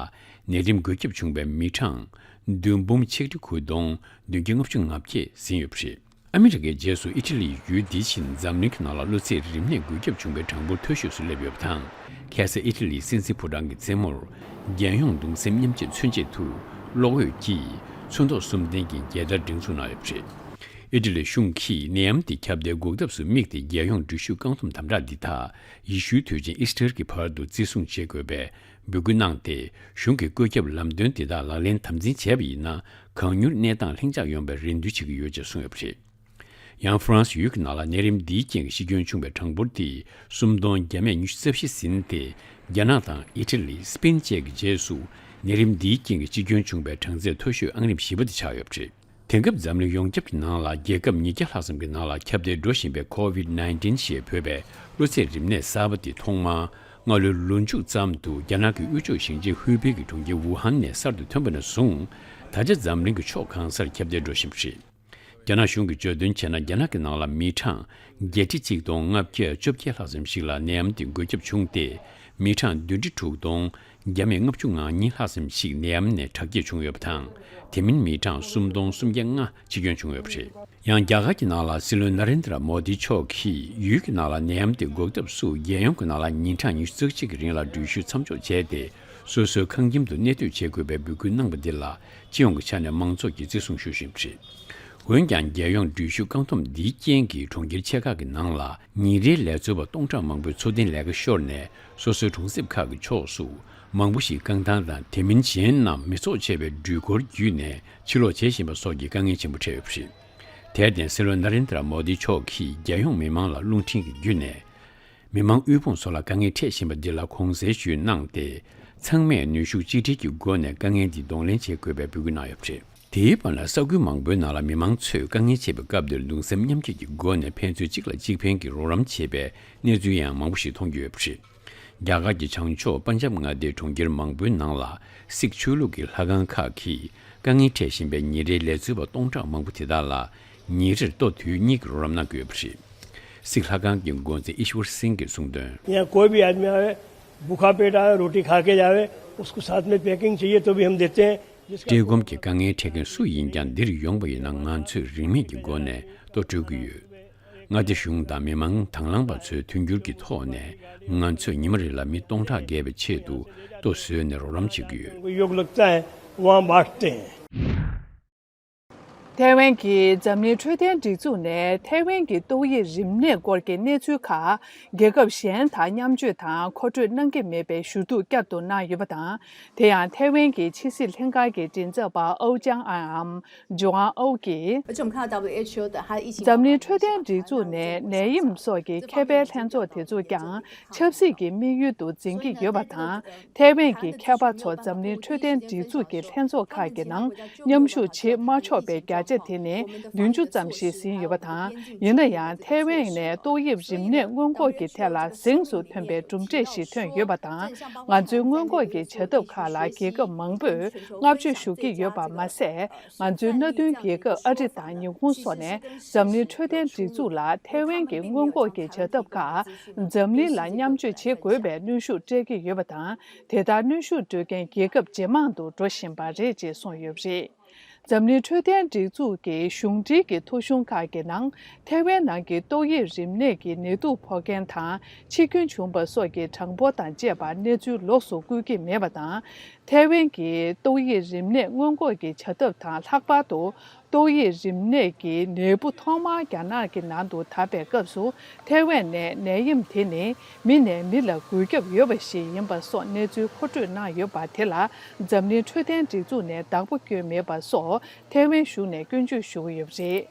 ནད་རིམས་འགོས་ཁྱབ་བྱུང་བའི་མི་གྲངས་བདུན་འབུམ་ཆིག་ཁྲི་དགུ་སྟོང་བདུན་བརྒྱ་ལྔ་བཅུ་ང་བརྒྱད་ཟིན་ཡོད་པ་རེད། ཨ་མི་རི་ཀའི་རྗེས་སུ་ཨི་ཊ་ལི་ཡུལ་འདི་བཞིན་འཛམ་གླིང་གི་ནང་ལ་གློ་ཚད་རིམས་ནད་འགོས་ཁྱབ་བྱུང་བའི་གྲངས་འབོར་མཐོ་ཤོས་སུ་སླེབས་ཡོད་པ་དང་། ཁ་སང་ཨི་ཊ་ལིའི་སྲིད་འཛིན་ཕོ་བྲང་གི་རྩེ་མོར། རྒྱལ་ཡོངས་གདུང་སེམས་མཉམ་སྐྱེད་མཚོན་ཆེད་དུ། གློག་འོད་ཀྱིས་ཚོན་མདོག་གསུམ་ལྡན་གྱི་རྒྱལ་དར་སྒྲེང་འཛུགས་གནང་ཡོད་པ་རེད། ཨི་ཊ་ལིའི་གཞུང་གིས་ནད་ཡམས་འདི་ཁྱབ་གདལ་འགོག་ཐབས་སུ་དམིགས་ཏེ། རྒྱལ་ཡོངས་འགྲུལ་བཞུད་བཀག་སྡོམ་དམ་དྲག་འདི་དག་ཡེ་ཤུའི་དུས་ཆེན་ཨིས་ཊར་གྱི་བར་དུ་བརྩི་སྲུང་བྱེད་དགོས་པའི་འབོད་སྐུལ་གནང་སྟེ། གཞུང་གི་བཀོད་ཁྱབ་ལམ་སྟོན་འདི་དག་ལག་ལེན་དམ་འཛིན་བྱས་པ་ཡིན་ན། གང་མྱུར་གནས་སྟངས་ལྷིང་འཇགས་ཡོང་བའི་རེ་འདུན་བྱེད་ཀྱི་ཡོད་ཅེས་གསུངས་ཡོད་པ་རེད། ཡང་ཧྥ་རན་སི་ཡུལ་གྱི་ནང་ལ་ནད་རིམས་འདིའི་རྐྱེན་གྱིས་ཤི་སྐྱོན་བྱུང་བའི་གྲངས་འབོར་དེ་སུམ་སྟོང་བརྒྱ་མེད་ཉི་ཤུ་རྩ་བཞི་ཟིན་ཏེ། རྒྱ་ནག་དང་ཨི་ཊ་ལི། སི་པེན་བཅས་ཀྱི་རྗེས་སུ་ནད་རིམས་འདིའི་རྐྱེན་གྱིས་ཤི་སྐྱོན་བྱུང་བའི་གྲངས་ཚད་མཐོ་ཤོས་ཨང་རིམ་བཞི་པ་དེ་ཆགས་ཡོད་པ་རེད། དེང་སྐབས་འཛམ་གླིང་ཡོངས་ཁྱབ་ཀྱི་ནང་ལ་རྒྱལ་ཁབ་ཉིས་བརྒྱ་ལྷག་ཙམ་གྱི་ནང་ལ་ཁྱབ་གདལ་འགྲོ་བཞིན་པའི་ཁོ་ཝིད་ནའིན་ཊིན་ཞེས་འབོད་པའི་གློ་ཚད་རིམས་ནད་གསར་པ་དེ་ཐོག་མར་སྔ་ལོའི་ལོ་མཇུག་ཙམ་དུ་རྒྱ་ནག་གི་དབུས་ཕྱོགས་ཞིང་ཆེན་ཧུའུ་པེ་གི་གྲོང་ཁྱེར་ཝུ་ཧན་ནས་གསར་དུ་ཐོན་པ་ནས་བཟུང་། ད་ཆ་འཛམ་གླིང་གི་ཕྱོགས་གང་སར་ཁྱབ་གདལ་འགྲོ་བཞིན་པ་རེད། རྒྱ་ནག་གཞུང་གིས་བརྗོད་དོན་བྱས་ན། རྒྱ་ནག་གི་ནང་ལ་མི་གྲངས་བརྒྱད་ཁྲི་གཅིག་སྟོང་ལྔ་བརྒྱ་བཅོ་བརྒྱད་ལྷག་ཙམ་ཞིག་ལ་ནད་ཡམས་དེ་འགོས་ཁྱབ་བྱུང་སྟེ། མི་གྲངས་བདུན་ཁྲི་དྲུག་སྟོང་བརྒྱ་མེད་ལྔ་བཅུ་ང་གཉིས་ལྷག་ཙམ་ཞིག་ནད་ཡམས་ནས་དྲག་སྐྱེད་བྱུང་ཡོད་པ་དང་། དེ་མིན་མི་གྲངས་སུམ་སྟོང་སུམ་བརྒྱ་ལྔ་འཆི་སྐྱོན་བྱུང་ཡོད་པ་རེད། ཡང་རྒྱ་གར་གྱི་ནང་ལ་སྲིད་བློན་ན་རེན་དྲ་མོ་དི་མཆོག་གིས་ཡུལ་གྱི་ནང་ལ་ནད་ཡམས་དེ་འགོག་ཐབས་སུ། རྒྱལ་ཡོངས་ཀྱི་ནང་ལ་ཉིན་གྲངས་ཉི་ཤུ་རྩ་གཅིག་གི་རིང་ལ་འགྲུལ་བཞུད་མཚམས་འཇོག་བྱས་ཏེ། སོ་སོའི་ཁང་ཁྱིམ་དུ་གནས་སྡོད་བྱེད་དགོས་པའི་འབོད་སྐུལ་གནང་པ་འདི་ལ། སྤྱི་ཡོངས་ཀྱི་ཆ་ནས་མང་ཚོགས་ཀྱིས་བརྩི་སྲུང་ཞུ་བཞིན་པ་རེད། འོན་ཀྱང་། རྒྱལ་ཡོངས་འགྲུལ་བཞུད་བཀག་སྡོམ་འདིའི་རྐྱེན་གྱིས་གྲོང་ཁྱེར་ཆེ་ཁག་གི་ནང་ལ་ཉིན་རེའི་ལས་འཚོལ་བ་སྟོང་ཕྲག་མང་པོས་འཚོ་རྟེན་ལས་ཀ་ཤོར་ནས། སོ་སོའི་གྲོང་གསེབ་ཁག་གི་ཕྱོགས་སུ་མང་པོ་ཞིག་རྐང་ཐང་དང་། དེ་མིན་གཞན་རྣམས་མི་ཚོགས་ཆེ་བའི་འགྲུལ་འཁོར་བརྒྱུད་ནས་ཕྱིར་ལོག་བྱེད་བཞིན་པ་སོགས་ཀྱི་དཀའ་ངལ་ཆེན་པོ་འཕྲད་ཡོད་པ་རེད། དེར་བརྟེན། སྲིད་བློན་ན་རེན་དྲ་མོ་དི་མཆོག་གིས་རྒྱལ་ཡོངས་མི་མང་ལ་རླུང་འཕྲིན་གྱི་བརྒྱུད་ནས། མི་མང་དབུལ་ཕོངས་ཚོ་ལ་དཀའ་ངལ་འཕྲད་བཞིན་པ་འདི་ལ་དགོངས་སེལ་ཞུས་གནང་སྟེ། ཚང་མས་ནུས་ཤུགས་གཅིག་སྒྲིལ་གྱི་སྒོ་ནས་དཀའ་ངལ་འདི་གདོང་ལེན་བྱེད་དགོས་པའི་འབོད་སྐུལ་གནང་ཡོད་པ་རེད། དེའི་བར་ན། ས་ཁུལ་མང་པོའི་ནང་ལ་མི་མང་ཚོས་དཀའ་ངལ་འཕྱད་པའི་སྐབས་འདིར་གདུང་སེམས་མཉམ་སྐྱེད་ཀྱི་སྒོ་ནས་ཕན་ཚུན་གཅིག་ལ་གཅིག་ཕན་གྱི་རོགས་རམ་བྱེད་པའི་གནས་ཚུལ་ཡང་མང་པོ་ཞིག་མཐོང་རྒྱུ་ཡོད་པ་རེད། རྒྱ་གར་གྱི་བྱང་ཕྱོགས་པན་ཇབ་མངའ་སྡེའི་གྲོང་ཁྱེར་མང་པོའི་ནང་ལ། སིག་ཆོས་ལུགས་ཀྱི་ལྷ་ཁང་ཁག་གིས་དཀའ་ངལ་འཕྲད་བཞིན་པའི་ཉིན་རེའི་ལས་འཚོལ་བ་སྟོང་ཕྲག་མང་པོ་དེ་དག་ལ། ཉིན་རེར་ལྟོ་དུས་གཉིས་ཀྱི་རོགས་རམ་གནང་གི་ཡོད་པ་རེད། སིག་ལྷ་ཁང་གི་འགོ་འཛིན་ཨི་ཤ་ཝར་སིང་གིས་གསུངས་དོན། यहाँ कोई भी आदमी आवे, भूखा पेट आवे, रोटी खा के जावे, उसको साथ में पैकिंग चाहिए तो भी हम देते हैं। जिसका བཀྲེས་སྐོམ་གྱི་དཀའ་ངལ་འཕྲད་མཁན་སུ་ཡིན་ཀྱང་། འདིར་ཡོང་པ་ཡིན་ན། ང་ཚོས་རིན་མེད་ཀྱི་སྒོ་ནས་ལྟོ་སྤྲོད་ཀྱི་ཡོད། མངའ་སྡེ་གཞུང་དང་མི་མང་དང་བླངས་པ་ཚོའི་མཐུན་འགྱུར་གྱི་ཐོག་ནས། ང་ཚོས་ཉི་མ་རེ་ལ་མི་སྟོང་ཕྲག་བརྒལ་བའི་ཆེད་དུ་ལྟོ་བཟོས་ནས་རོགས་རམ་བྱེད་ཀྱི་ཡོད། उनको योग लगता है, वहाँ बांटते हैं। ཐའེ་ཝན་གྱིས་འཛམ་གླིང་འཕྲོད་བསྟེན་སྒྲིག་འཛུགས་ནས་ཐའེ་ཝན་གྱི་ཏོག་དབྱིབས་རིམས་ནད་སྐོར་གྱི་གནས་ཚུལ་ཁག་རྒྱལ་ཁབ་གཞན་དང་མཉམ་སྤྱོད་དང་མཁོ་སྤྲོད་གནང་གི་མེད་པའི་ཞུ་གཏུག་བསྐྱར་དུ་གནང་ཡོད་པ་དང་། དེ་ཡང་ཐའེ་ཝན་གྱི་ཕྱི་སྲིད་ལྷན་ཁང་གི་མགྲིན་ཚབ་པ་ཨོ་ཅང་ཨན་འམ་ཇོ་ཨང་ཨོ་གིས། 而且我们看到 WHO 的它疫情 འཛམ་གླིང་འཕྲོད་བསྟེན་སྒྲིག་འཛུགས་ནས་ནད་ཡམས་སོགས་ཀྱི་ཁྱབ་སྤེལ་ལྷན་ཚོགས་དེ་ཚོ་ཀྱང་ཆབ་སྲིད་ཀྱི་དམིགས་ཡུལ་དུ་འཛིན་གྱི་ཡོད་པ་དང་། ཐའེ་ཝན་གྱི་མཁས་པ་ཚོ་འཛམ་གླིང་འཕྲོད་བསྟེན་སྒྲིག་འཛུགས་ཀྱི་ལྷན་ཚོགས་ཁག་གི་ནང་མཉམ་ཞུགས་བྱེད་མ་ཆོག་པའི་བརྒྱ་ཆ་དེ་ནི་བདུན་ཅུ་ཙམ་ཞིག་ཟིན་ཡོད་པ་དང་། ཡིན་ན་ཡང་ཐའེ་ཝན་ནས་ཏོག་དབྱིབས་རིམས་ནད་སྔོན་འགོག་གི་ཐད་ལ་གཟེངས་སུ་ཐོན་པའི་གྲུབ་འབྲས་ཤིག་ཐོན་ཡོད་པ་དང་། ང་ཚོའི་སྔོན་འགོག་གི་བྱ་ཐབས་ཁག་ལ་རྒྱལ་ཁབ་མང་པོས་བསྔགས་བརྗོད་ཞུ་གི་ཡོད་པ་མ་ཟད། ང་ཚོའི་མནའ་མཐུན་རྒྱལ་ཁབ་ཨ་རི་དང་ཉི་ཧོང་སོགས་ནས་འཛམ་གླིང་འཕྲོད་བསྟེན་སྒྲིག་འཛུགས་ལ་ཐའེ་ཝན་གྱི་སྔོན་འགོག་གི་བྱ་ཐབས་ཁག་འཛམ་གླིང་ལ་མཉམ་སྤྱོད་བྱེད་དགོས་པའི་གནོན་ཤུགས་སྤྲད་ཀྱི་ཡོད་པ་དང་། དེ་ལྟར་གནོན་ཤུགས་སྤྲོད་མཁན་རྒྱལ་ཁབ་ཇེ་མང་དུ་འགྲོ་བཞིན་པ་རེད་ཅེས་གསུངས་ཡོད་པ་རེད། འཛམ་གླིང་འཕྲོད་བསྟེན་སྒྲིག་འཛུགས་ཀྱི་གཞུང་འབྲེལ་གྱི་ཐོ་གཞུང་ཁག་གི་ནང་། ཐའེ་ཝན་ནང་གི་ཏོག་དབྱིབས་རིམས་ནད་ཀྱི་ནད་དུག་ཕོག་མཁན་དང་འཆི་སྐྱོན་བྱུང་པ་སོགས་ཀྱི་གྲངས་འབོར་དང་བཅས་པ་གནས་ཚུལ་ལོགས་སུ་བཀོད་ཀྱི་མེད་པ་དང་། ཐའེ་ཝན་གྱི་ཏོག་དབྱིབས་རིམས་ནད་སྔོན་འགོག་གི་བྱ་ཐབས་དང་། ལྷག་པར་དུ་ཏོག་དབྱིབས་རིམས་ནད་ཀྱི་ནད་འབུ་ཐོག་མར་རྒྱ་ནག་གི་ནང་དུ་དར་བའི་སྐབས་སུ། ཐའེ་ཝན་ནས་ནད་ཡམས་དེ་ནི་མི་ནས་མི་ལ་འགོས་ཁྱབ་ཡོད་པ་ཞིག་ཡིན་པ་སོགས་གནས་ཚུལ་མཁོ་སྤྲོད་གནང་ཡོད་པ་དེ་ལ། འཛམ་གླིང་འཕྲོད་བསྟེན་སྒྲིག་འཛུགས་ནས་བདག་པོ་བསྐྱོན་མེད་པ་སོགས་ཐའེ་ཝན་གཞུང་ནས་སྐྱོན་བརྗོད་ཞུ་གི་ཡོད་པ་རེད།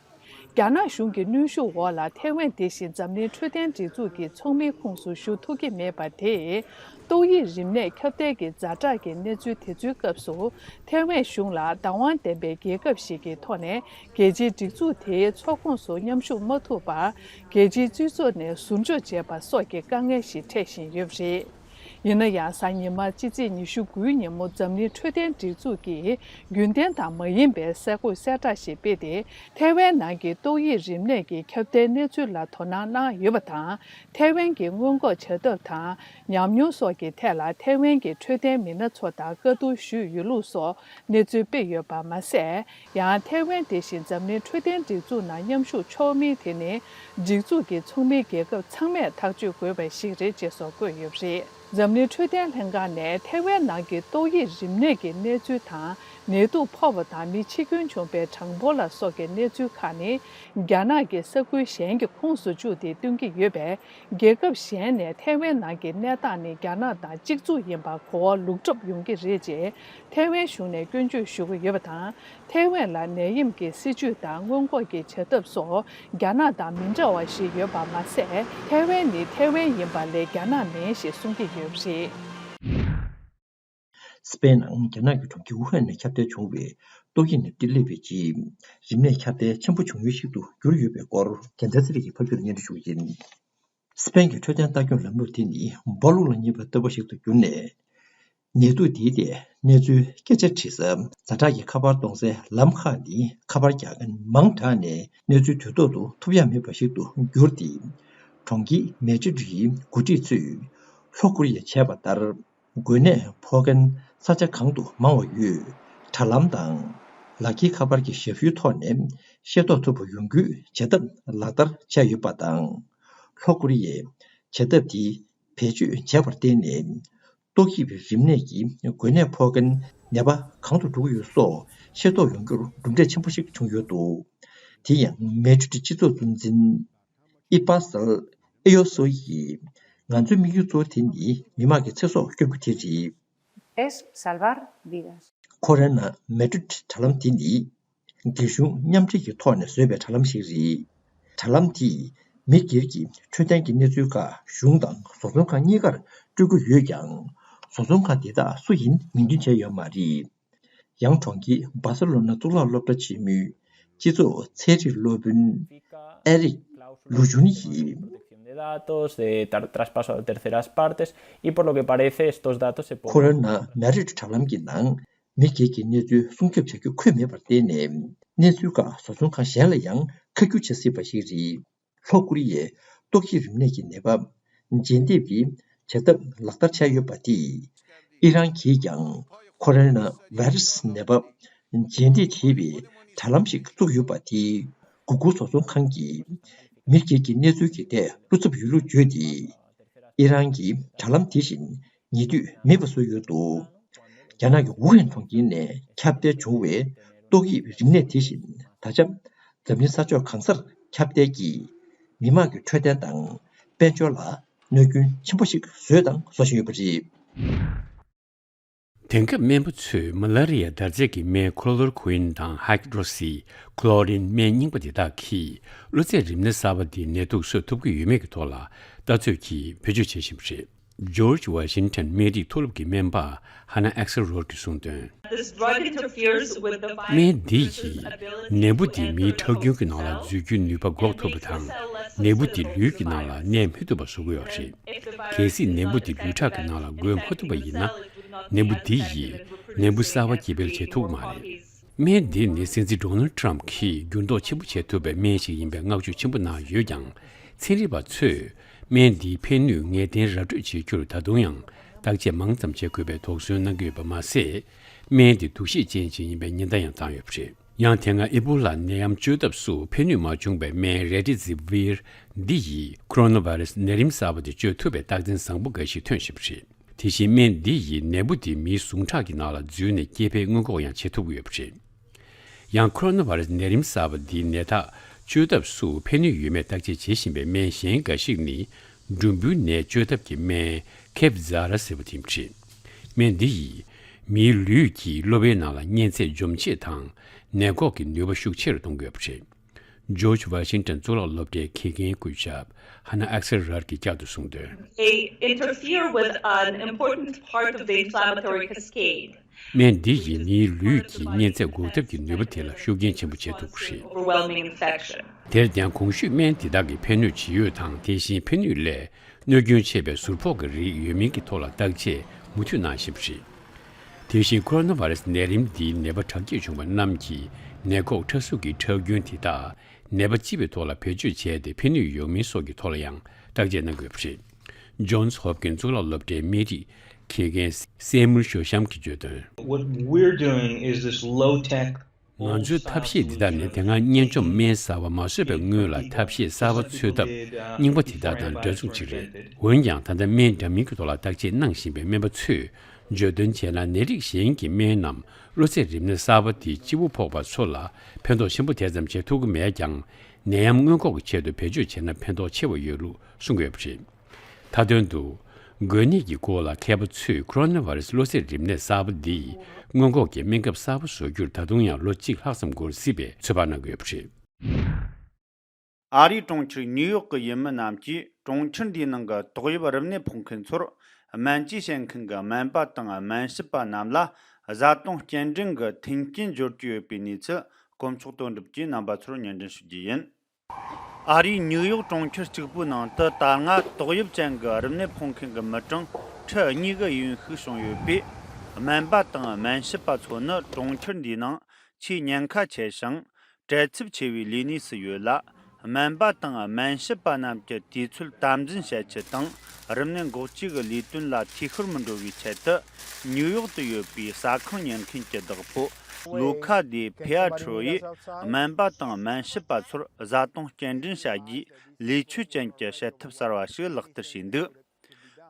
རྒྱ་ནག་གཞུང་གི་གནོན་ཤུགས་འོག་ལ་ཐའེ་ཝན་དེ་བཞིན་འཛམ་གླིང་འཕྲོད་བསྟེན་སྒྲིག་འཛུགས་ཀྱི་ཚོགས་མིའི་ཁོངས་སུ་ཞུགས་ཐུབ་ཀྱི་མེད་པ་དེས། ཏོག་དབྱིབས་རིམས་ནད་ཁྱབ་གདལ་གྱི་ཛ་དྲག་གི་གནས་ཚུལ་དེ་ཚོའི་སྐབས་སུ། ཐའེ་ཝན་གཞུང་ལ་བདག་དབང་ལྡན་པའི་རྒྱལ་ཁབ་ཞིག་གི་ཐོག་ནས་རྒྱལ་སྤྱིའི་སྒྲིག་འཛུགས་དེའི་ཚོགས་ཁོངས་སུ་མཉམ་ཞུགས་མ་ཐུབ་པར། རྒྱལ་སྤྱིའི་སྤྱི་ཚོགས་ནས་ཟུར་འཇོག་བྱས་པ་སོགས་ཀྱི་དཀའ་ངལ་ཞིག་འཕྲད་བཞིན་ཡོད་པ་རེད། ཡིན་ན་ཡང་། གཟའ་ཉི་མ་སྤྱི་ཚེས་ཉི་ཤུ་དགུའི་ཉིན་མོ་འཛམ་གླིང་འཕྲོད་བསྟེན་སྒྲིག་འཛུགས་ཀྱིས་རྒྱུན་ལྡན་དང་མ་ཡིན་པའི་གསར་འགོད་གསལ་བསྒྲགས་ཤིག་སྤེལ་ཏེ། ཐའེ་ཝན་ནང་གི་ཏོག་དབྱིབས་རིམས་ནད་ཀྱི་ཁྱབ་གདལ་གནས་ཚུལ་ལ་དོ་སྣང་གནང་ཡོད་པ་དང་། ཐའེ་ཝན་གྱི་སྔོན་འགོག་བྱ་ཐབས་དང་ཉམས་མྱོང་སོགས་ཀྱི་ཐད་ལ་ཐའེ་ཝན་གྱི་འཕྲོད་བསྟེན་མི་སྣ་ཚོ་དང་བཀའ་བསྡུར་ཞུས་ཡོད་ལུགས་སོགས་གནས་ཚུལ་སྤེལ་ཡོད་པ་མ་ཟད། ཡང་། ཐའེ་ཝན་དེ་བཞིན་འཛམ་གླིང་འཕྲོད་བསྟེན་སྒྲིག་འཛུགས་ནང་མཉམ་ཞུགས་ཆོག་མིན་དེ་ནི། སྒྲིག་འཛུགས་ཀྱི་ཚོགས་མིའི་རྒྱལ་ཁབ་ཚང་མས་ཐག་གཅོད་དགོས་པ་ཞིག་རེད་ཅེས་སོགས་བཀོད་ཡོད་པ་རེད། འཛམ་གླིང་འཕྲོད་བསྟེན་ལྷན་ཁང་ནས་ཐའེ་ཝན་ནང་གི་ཏོག་དབྱིབས་རིམས་ནད་ཀྱི་གནས་ཚུལ་དང་། ནད་དུག་ཕོག་པ་དང་མི་འཆི་སྐྱོན་བྱུང་པའི་གྲངས་འབོར་ལ་སོགས་ཀྱི་གནས་ཚུལ་ཁག་ནི། རྒྱ་ནག་གི་ས་ཁུལ་གཞན་གྱི་ཁོངས་སུ་བཅུག་སྟེ་སྟོན་གྱི་ཡོད་པས། རྒྱལ་ཁབ་གཞན་ནས་ཐའེ་ཝན་ནང་གི་གནས་སྟངས་ནི་རྒྱ་ནག་དང་གཅིག་མཚུངས་ཡིན་པར་གོ་བ་ལོག་གྲབས་ཡོང་གི་རེད་ཅེས་ཐའེ་ཝན་གཞུང་ནས་སྐྱོན་བརྗོད་ཞུ་གི་ཡོད་པ་དང་། ཐའེ་ཝན་ལ་ནད་ཡམས་ཀྱི་སྲིད་ཇུས་དང་སྔོན་འགོག་གི་བྱ་ཐབས་སོགས་རྒྱ་ནག་དང་མི་འདྲ་བ་ཞིག་ཡོད་པ་མ་ཟད། ཐའེ་ཝན་ནི་ཐའེ་ཝན་ཡིན་པ་ལས་རྒྱ་ནག་མིན་ཞེས་གསུང་གི་ཡོད་པ་རེད། སི་པེན་ནང་རྒྱ་ནག་གི་གྲོང་ཁྱེར་ཝུ་ཧན་ནས་ཁྱབ་གདལ་བྱུང་བའི་ཏོག་དབྱིབས་ནད་དེ་སླེབས་པའི་རྗེས། རིམས་ནད་ཁྱབ་གདལ་ཆེན་པོ་བྱུང་ཡུལ་ཞིག་ཏུ་གྱུར་ཡོད་པའི་སྐོར། རྒྱལ་མཚན་ཚེ་རིང་གིས་ཕབ་སྒྱུར་སྙན་སྒྲོན་ཞུ་གི་ཡིན། སི་པེན་གྱི་འཕྲོད་བསྟེན་ལྟ་སྐྱོང་ལམ་ལུགས་དེ་ནི་སྦོ་ལོགས་ལ་བརྙས་པ་ལྟ་བུ་ཞིག་ཏུ་གྱུར་ནས། ནད་དུག་འདིའི་ཐད་གནས་ཚུལ་སྐད་ཆ་དྲི་ས། ཛ་དྲག་གི་ཁ་པར་གཏོང་སའི་ལམ་ཁག་ནི་ཁ་པར་རྒྱག་མཁན་མང་དྲགས་ནས་གནས་ཚུལ་དུས་ཐོག་ཏུ་ཐོབ་ཡ་མེད་པ་ཞིག་ཏུ་གྱུར་ཏེ། གྲོང་ཁྱེར་མེ་ཌྲིད་ཀྱི་འགོ་ཁྲིད་ཚོས་ལྷོ་ཀོ་རི་ཡས་བྱས་པ་ལྟར། འགོས་ནད་ཕོག་མཁན་ས་ཆ་གང་དུ་མང་བ་ཡོད། དྲ་ལམ་དང་། ལག་འཁྱེར་ཁ་པར་གྱི་ཞབས་ཞུའི་ཐོག་ནས་ཤེས་རྟོགས་ཐུབ་པ་ཡོང་རྒྱུའི་བྱ་ཐབས་ལག་བསྟར་བྱས་ཡོད་པ་དང་། ལྷོ་ཀོ་རི་ཡས་བྱ་ཐབས་དེ་བེད་སྤྱོད་བྱས་པར་བརྟེན་ནས། ཏོག་དབྱིབས་རིམས་ནད་ཀྱི་འགོས་ནད་ཕོག་མཁན་ནད་པ་གང་དུ་འགྲོ་གི་ཡོད་སོགས་ཤེས་རྟོགས་ཡོང་རྒྱུར་གྲུབ་འབྲས་ཆེན་པོ་ཞིག་བྱུང་ཡོད་འདུག་དེ་ཡང་མེ་ཌྲིད་སྤྱི་ཚོགས་གཙོ་འཛིན། ཨི་པ་སལ་ཨེ་ཡོ་སོ་ཡིས། ང་ཚོའི་དམིགས་ཡུལ་གཙོ་བོ་དེ་ནི་མི་དམངས་ཀྱི་ཚེ་སྲོག་སྐྱོབ་རྒྱུ་དེ་རེད། Es salvar vidas. ཁོ་རང་ནང་མེ་ཌྲིད་དྲ་ལམ་དེ་ནི་རྒྱལ་གཞུང་མཉམ་འབྲེལ་གྱི་ཐོག་ནས་བཟོས་པའི་དྲ་ལམ་ཞིག་རེད། དྲ་ལམ་དེས་མི་སྒེར་གྱི་འཕྲོད་བསྟེན་གྱི་གནས་ཚུལ་ཁག་གཞུང་དང་བཟོ་ཚོང་ཁང་གཉིས་ཀར་སྤྲོད་ཀྱི་ཡོད་ཀྱང་། བཟོ་ཚོང་ཁང་དེ་དག་སུ་ཡིན་མིང་འདོན་བྱས་ཡོད་མ་རེད། ཡང་གྲོང་ཁྱེར་སྦ་སེ་ལོ་ན་གཙུག་ལག་སློབ་གྲྭ་ཆེན་མོའི་སྤྱི་ཚོགས་ཚན་རིག་སློབ་དཔོན་ཨེ་རིག་ལུ་ཇུན་ཡིས། datos de tra- traspaso a terceras partes y por lo que parece estos datos se ཁོ་རང་ནང་མེ་ཌྲིད་དྲ་ལམ་གྱི་ནང་མི་སྒེར་གྱི་གནས་ཚུལ་སྲུང་སྐྱོབ་བྱ་རྒྱུ་འཁོད་མེད་པར་བརྟེན་ནས། གནས་ཚུལ་ཁག་བཟོ་ཚོང་ཁང་གཞན་ལ་ཡང་ཁ་བསྒྱུར་བྱེད་སྲིད་པ་ཞིག་རེད། ལྷོ་ཀོ་རི་ཡས་ཏོག་དབྱིབས་རིམས་ནད་ཀྱི་ནད་པ་འཇལ་འདེབས་ཀྱི་བྱ་ཐབས་ལག་བསྟར་བྱས་ཡོད་པ་དེས། ཨི་རན་གྱིས་ཀྱང་ཁོ་རང་ལ་བྷ་རི་སི་ནད་པ་འཇལ་འདེབས་བྱེད་པའི་དྲ་ལམ་ཞིག་བཙུགས་ཡོད་པ་དེས། Google བཟོ་ཚོང་ཁང་གིས་མི་སྒེར་གྱི་གནས་ཚུལ་གྱི་ཐད་བློ་འཚབ་ཡོད་ལུགས་བརྗོད་དེ། ཨི་རན་གྱིས་དྲ་ལམ་དེ་བཞིན་ཉེ་དུས་མེད་པ་བཟོས་ཡོད་འདུག་རྒྱ་ནག་གི་ཝུ་ཧན་གྲོང་ཁྱེར་ནས་ཁྱབ་གདལ་བྱུང་བའི་ ཏོག་དབྱིབས་རིམས་ནད་དེ་བཞིན་ད་ཆ་འཛམ་གླིང་ས་ཕྱོགས་གང་སར་ཁྱབ་གདལ་གྱིས་མི་དམངས་ཀྱི་འཕྲོད་བསྟེན་དང་དཔལ་འབྱོར་ལ་གནོད་སྐྱོན་ཆེན་པོ་ཞིག་བཟོས་དང་བཟོ་བཞིན་ཡོད་པ་རེད། དེང་སྐབས་སྨན་པ་ཚོས་མ་ལ་རི་ཡ་འདར་རྫས་ཀྱི་སྨན་ཁོ་ལོར་ཁུ་ཨིན་དང་ཧའི་ཌྲོ་སི་ཁོ་ལོ་རིན་སྨན་རྙིང་པ་དེ་དག་གིས་གློ་ཚད་རིམས་ནད་གསར་པ་འདིའི་ནད་དུག་གསོད་ཐུབ་ཀྱི་ཡོད་མེད་ཀྱི་ཐོག་ལ་ལྟ་ཚོད་ཀྱིས་བེད་སྤྱོད་བྱེད་བཞིན་པ་རེད། ཇོརྗ་ཝ་ཤིང་ཊོན་སྨན་རིགས་མཐོ་སློབ་ཀྱི་སྨན་པ་ཧ་ན་ཨེག་སེལ་རོར་གྱིས་གསུངས་དོན། This drug interferes with the virus. སྨན་འདི་ཡིས་ནད་འབུ་དེ་མིའི་ཁྲག་རྒྱུན་གྱི་ནང་ལ་འཛུལ་རྒྱུའི་ནུས་པ་འགོག་ཐུབ་པ་དང་། ནད་འབུ་དེ་ལུས་ཀྱི་ནང་ལ་གནས་མི་ཐུབ་པ་བཟོ་གི་ཡོད་རེད། གལ་སྲིད་ནད་འབུ་དེ་ལུས་ཁྲག་གི་ནང་ལ་འགོས་མ་ཐུབ་པ་ཡིན་ན། ནད་འབུ་འདི་ཡིས་ནད་འབུ་གསར་བ་སྐྱེ་འཕེལ་བྱེད་ཐུབ་ཀྱི་མ་རེད། སྨན་འདི་ནི་སྲིད་འཛིན་ཌོ་ནལ་ཊམ་གྱིས་འགྱུར་ལྡོག་ཆེན་པོ་བྱེད་ཐུབ་པའི་སྨན་ཞིག་ཡིན་པའི་བསྔགས་བརྗོད་ཆེན་པོ་གནང་ཡོད་ཀྱང་། ཚན་རིག་པ་ཚོས་སྨན་འདིའི་ཕན་ནུས་ངེས་གཏན་ར་སྤྲོད་བྱེད་རྒྱུར་ད་དུང་ཡང་བརྟག་དཔྱད་མང་ཙམ་བྱེད་དགོས་པའི་དོགས་ཟོན་གནང་གི་ཡོད་པ་མ་ཟད། སྨན་འདི་དུག་ཤེད་ཅན་ཞིག་ཡིན་པའི་ཉེན་བརྡ་ཡང་བཏང་ཡོད་པ་རེད། ཡང་དེ་སྔ་ཨི་བོ་ལ་ནད་ཡམས་བཅོས་ཐབས་སུ་ཕན་ནུས་མ་བྱུང་བའི་སྨན་རེ་ཏི་ཛི་ཝིར་འདི་ཡིས་ཁོ་རོ་ན་བྷ་རེ་སི་ནད་རིམས་གསར་པ་དེ་བཅོས་ཐུབ་པའི་རྟགས་མཚན་བཟང་པོ་འགའ་ཞིག་ཐོན་བཞིན་པ་རེད། དེ་བཞིན་སྨན་འདི་ཡིས་ནད་འབུ་དེ་མིའི་ཟུངས་ཁྲག་གི་ནང་ལ་འཛུལ་ནས་སྐྱེ་འཕེལ་སྔོན་འགོག་ཡང་བྱེད་ཐུབ་ཀྱི་ཡོད་པ་རེད། ཡང་ཁོ་རོ་ན་བྷ་རེ་སི་ནད་རིམས་གསར་པ་འདིའི་ནད་རྟགས་བཅོས་ཐབས་སུ་ཕན་ནུས་ཡོད་མེད་བརྟག་དཔྱད་བྱེད་བཞིན་པའི་སྨན་གཞན་འགའ་ཞིག་ནི། འབྲུམ་བུའི་ནད་བཅོས་ཐབས་ཀྱི་སྨན་ཁེབ་ཛ་ར་ཟེར་བ་དེ་ཡིན་པ་རེད། སྨན་འདི་ཡིས་མིའི་ལུས་ཀྱི་གློ་བའི་ནང་ལ་གཉན་ཚད་འཇོམས་བྱེད་དང་ནད་འགོག་གི་ནུས་པ་ཤུགས་ཆེ་རུ་གཏོང་གི་ཡོད་པ་རེད། ཇོརྗ་ཝ་ཤིང་ཊོན་གཙུག་ལག་སློབ་གྲྭའི་དགེ་རྒན་སྐུ་ཞབས་ཧ་ན་ཨེག་སེལ་རར་གྱིས་བསྐྱར་དུ་གསུངས་དོན། They interfere with an important part of the inflammatory cascade. སྨན་འདི་ཡིས་མིའི་ལུས་ཀྱི་གཉན་ཚད་འགོག་ཐབས་ཀྱི་ནུས་པ་དེ་ལ་ཤུགས་རྐྱེན་ཆེན་པོ་བྱེད་ཐུབ་ཀྱི་རེད། Overwhelming infection. དེར་བརྟེན་གོང་ཞུས་སྨན་འདི་དག་གི་ཕན་ནུས་ཇི་ཡོད་དང་། དེ་བཞིན་ཕན་ནུས་ལས་གནོད་སྐྱོན་ཆེ་བའི་ཟུར་ཕོག་གི་རིགས་ཡོད་མིན་གྱི་ཐོག་ལ་བརྟག་དཔྱད་མུ་མཐུད་གནང་བཞིན་པ་རེད། དེ་བཞིན་ཁོ་རོ་ན་བྷ་རེ་སི་ནད་རིམས་འདིའི་ནད་པ་དྲག་སྐྱེད་བྱུང་བ་རྣམས་ཀྱིས་ནད་འགོག་ཕྲ་གཟུགས་ཀྱི་ཁྲག་རྒྱུན་དེ་དག་ནད་པ་སྤྱི་པའི་ཐོག་ལ་བེད་སྤྱོད་བྱས་ཏེ་ཕན་ནུས་ཡོང་མིན་སོགས་ཀྱི་ཐོག་ལ་ཡང་བརྟག་དཔྱད་གནང་དགོས་པ་རེད། ཇོན་སི་ཧོབ་ཀིན་གཙུག་ལག་སློབ་གྲྭའི་སྨན་རིགས་དགེ་རྒན་སེ་མུལ་ཞོ་ཤམ་གྱིས་བརྗོད་དོན། What we're doing is this low tech. ང་ཚོའི་ཐབས་ཤེས་འདི་དག་ནི་དེ་སྔ་གཉན་འཇོམས་སྨན་གསར་བ་མ་བཟོས་པའི་སྔོན་ལ་ཐབས་ཤེས་གསར་བ་འཚོལ་ཐབས་རྙིང་པ་དེ་དག་དང་འདྲ་མཚུངས་ཅིག་རེད། འོན་ཀྱང་ད་ལྟ་སྨན་འདྲ་མིན་གྱི་ཐོག་ལ་བརྟག་དཔྱད་གནང་བཞིན་པའི་སྨན་པ་ཚོས་བརྗོད་དོན་བྱས་ན། ནད་རིགས་གཞན་གྱི་སྨན་རྣམས་གློ་ཚད་རིམས་ནད་གསར་བ་དེ་སྤྱི་བོ་ཕོག་པ་ཚོ་ལ་ཕན་ཐོགས་ཆེན་པོ་དེ་ཙམ་བྱེད་ཐུབ་ཀྱི་མེད་ཀྱང་། ནད་ཡམས་སྔོན་འགོག་གི་ཆེད་དུ་བེད་སྤྱོད་བྱས་ན་ཕན་ཐོགས་ཆེ་བ་ཡོད་ལུགས་གསུང་གི་ཡོད་པ་རེད། མཐའ་དོན་དུ། འགོས་ནད་ཀྱི་སྐོར་ལ་མཁས་པ་ཚོས་ཁོ་རོ་ན་བྷ་རེ་སི་གློ་ཚད་རིམས་ནད་གསར་པ་འདིས་སྔོན་འགོག་གི་སྨན་ཁབ་གསར་པ་བཟོ་རྒྱུར་ད་དུང་ཡང་ལོ་གཅིག་ལྷག་ཙམ་འགོར་སྲིད་པའི་ཚོད་དཔག་གནང་གི་ཡོད་པ་རེད། ཨ་རིའི་གྲོང་ཁྱེར་ནིའུ་ཡོག་གི་ཡུལ་མི་རྣམས་ཀྱིས་གྲོང་ཁྱེར་འདིའི་ནང་གི་ཏོག་དབྱིབས་རིམས་ནད་ཕོག་མཁན་ཚོར་སྨན་བཅོས་བྱེད་མཁན་གྱི་སྨན་པ་དང་སྨན་ཞབས་པ་རྣམས་ལ་བཟའ་བཏུང་སྐྱེལ་འདྲེན་གྱི་མཐུན་རྐྱེན་སྦྱོར་གྱི་ཡོད་པའི་གནས་ཚུལ་དཀོན་མཆོག་དོན་གྲུབ་ཀྱིས་རྣམ་པ་ཚོར་སྙན་སྒྲོན་ཞུ་རྒྱུ་ཡིན། ཨ་རིའི་ནིའུ་ཡོག་གྲོང་ཁྱེར་གཅིག་པུའི་ནང་དུ་ད་སྔ་ཏོག་དབྱིབས་ཅན་གྱི་རིམས་ནད་ཕོག་མཁན་གྱི་མི་གྲངས་ཁྲི་གཉིས་ཀྱི་ཡོན་ཤུགས་བྱུང་ཡོད་པས། སྨན་པ་དང་སྨན་ཞབས་པ་ཚོ་ནི་གྲོང་ཁྱེར་འདིའི་ནང་ཆེས་ཉེན་ཁ་ཆེ་ཞིང་བྲེལ་འཚུབ་ཆེ་བའི་ལས་གནས་སུ་ཡོད་ལ། སྨན་པ་དང་སྨན་ཞབས་པ་རྣམས་ཀྱི་དུས་ཚོད་དམ་འཛིན་བྱེད་ཆེད་དང་། རིམས་ནད་འགོག་བཅོས་ཀྱི་ལས་དོན་ལ་འཐུས་ཤོར་མི་འགྲོ་བའི་ཆེད་དུ། ནིའུ་ཡོག་ཏུ་ཡོད་པའི་ཟ་ཁང་གཉེར་མཁན་གྱི་བདག་པོ་ལུ་ཁ་དེ་ཕེ་ཨ་ཁྲོ་ཡིས་སྨན་པ་དང་སྨན་ཞབས་པ་ཚོར་བཟའ་བཏུང་སྐྱེལ་འདྲེན་བྱ་རྒྱུའི་ལས་ཆོད་ཅན་གྱི་བྱེད་ཐབས་གསར་བ་ཞིག་ལག་བསྟར་བྱས་འདུག་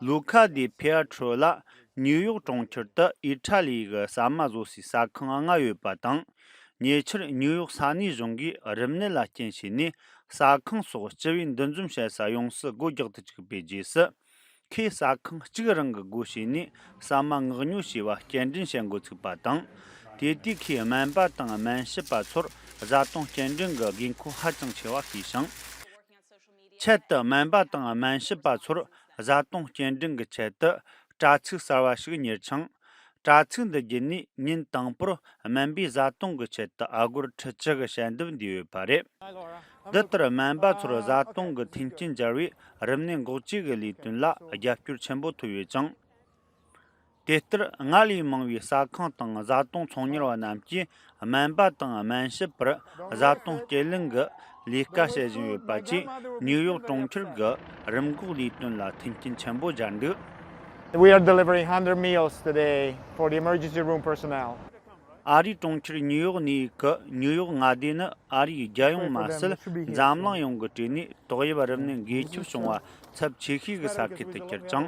ལུ་ཁ་དེ་ཕེ་ཨ་ཁྲོ་ལ་ནིའུ་ཡོག་གྲོང་ཁྱེར་དུ་ཨི་ཊ་ལི་ཡི་ཟ་མ་བཟོ་སའི་ཟ་ཁང་ལྔ་ཡོད་པ་དང་། ཉེ་ཆར་ནིའུ་ཡོག་ས་གནས་གཞུང་གིས་རིམས་ནད་ལ་རྐྱེན་བྱས་ནས་ཟ་ཁང་སོགས་སྤྱི་པའི་འདུ་འཛོམས་བྱེད་ས་ཡོངས་སུ་སྒོ་རྒྱག་ཏུ་བཅུག་པའི་རྗེས་སུ། ཁོས་ཟ་ཁང་གཅིག་རང་གི་སྒོ་ཕྱེ་ནས་ཟ་མ་མངགས་ཉོ་བྱས་པ་སྐྱེལ་འདྲེན་བྱེད་འགོ་ཚུགས་པ་དང་། དེ་དུས་ཁོས་སྨན་པ་དང་སྨན་ཞབས་པ་ཚོར་བཟའ་བཏུང་སྐྱེལ་འདྲེན་གྱི་དགོས་མཁོ་ཧ་ཅང་ཆེ་བ་ཤེས་ཤིང་། ཆེད་དུ་སྨན་པ་དང་སྨན་ཞབས་པ་ཚོར་བཟའ་བཏུང་སྐྱེལ་འདྲེན་གྱི་ཆེད་དུ་དྲ་ཚིགས་གསར་བ་ཞིག་གཉེར་ཅིང་། དྲ་ཚིགས་འདི་བརྒྱུད་ནས་ཉིན་དང་པོར་སྨན་པས་བཟའ་བཏུང་གི་ཆེད་དུ་ཨ་སྒོར་ཁྲི་བཅུ་གི་ཞལ་འདེབས་འདིས་ཡོད་པ་རེད། འདི་ལྟར་སྨན་པ་ཚོར་བཟའ་བཏུང་གི་མཐུན་རྐྱེན་སྦྱར་བས་རིམས་ནད་འགོག་བཅོས་ཀྱི་ལས་དོན་ལ་རྒྱབ་སྐྱོར་ཆེན་པོ་ཐོབ་ཡོད་ཅིང་། དེ་ལྟར་སྔར་ལས་མང་བའི་ཟ་ཁང་དང་བཟའ་བཏུང་ཚོང་གཉེར་བ་རྣམས་ཀྱིས་སྨན་པ་དང་སྨན་ཞབས་པར་བཟའ་བཏུང་སྐྱེལ་ལེན་གྱི་ལས་ཀ་བྱེད་བཞིན་ཡོད་པ་བཅས་ནིའུ་ཡོག་གྲོང་ཁྱེར་གྱི་རིམས་འགོག་ལས་དོན་ལ་མཐུན་རྐྱེན་ཆེན་པོ་སྦྱར་འདུག We are delivering hundred meals today for the emergency room personnel. ཨ་རིའི་གྲོང་ཁྱེར་ནིའུ་ཡོག་གནས་ཡུལ་གྱི་ནིའུ་ཡོག་མངའ་སྡེ་ནི་ཨ་རིའི་རྒྱལ་ཡོངས་མ་ཟད་འཛམ་གླིང་ཡོངས་ཀྱི་གྲས་ནས་ཏོག་དབྱིབས་རིམས་ནད་འགོས་ཁྱབ་བྱུང་བ་ཚབས་ཆེ་ཤོས་ཀྱི་ས་ཁུལ་དུ་གྱུར་ཅིང་།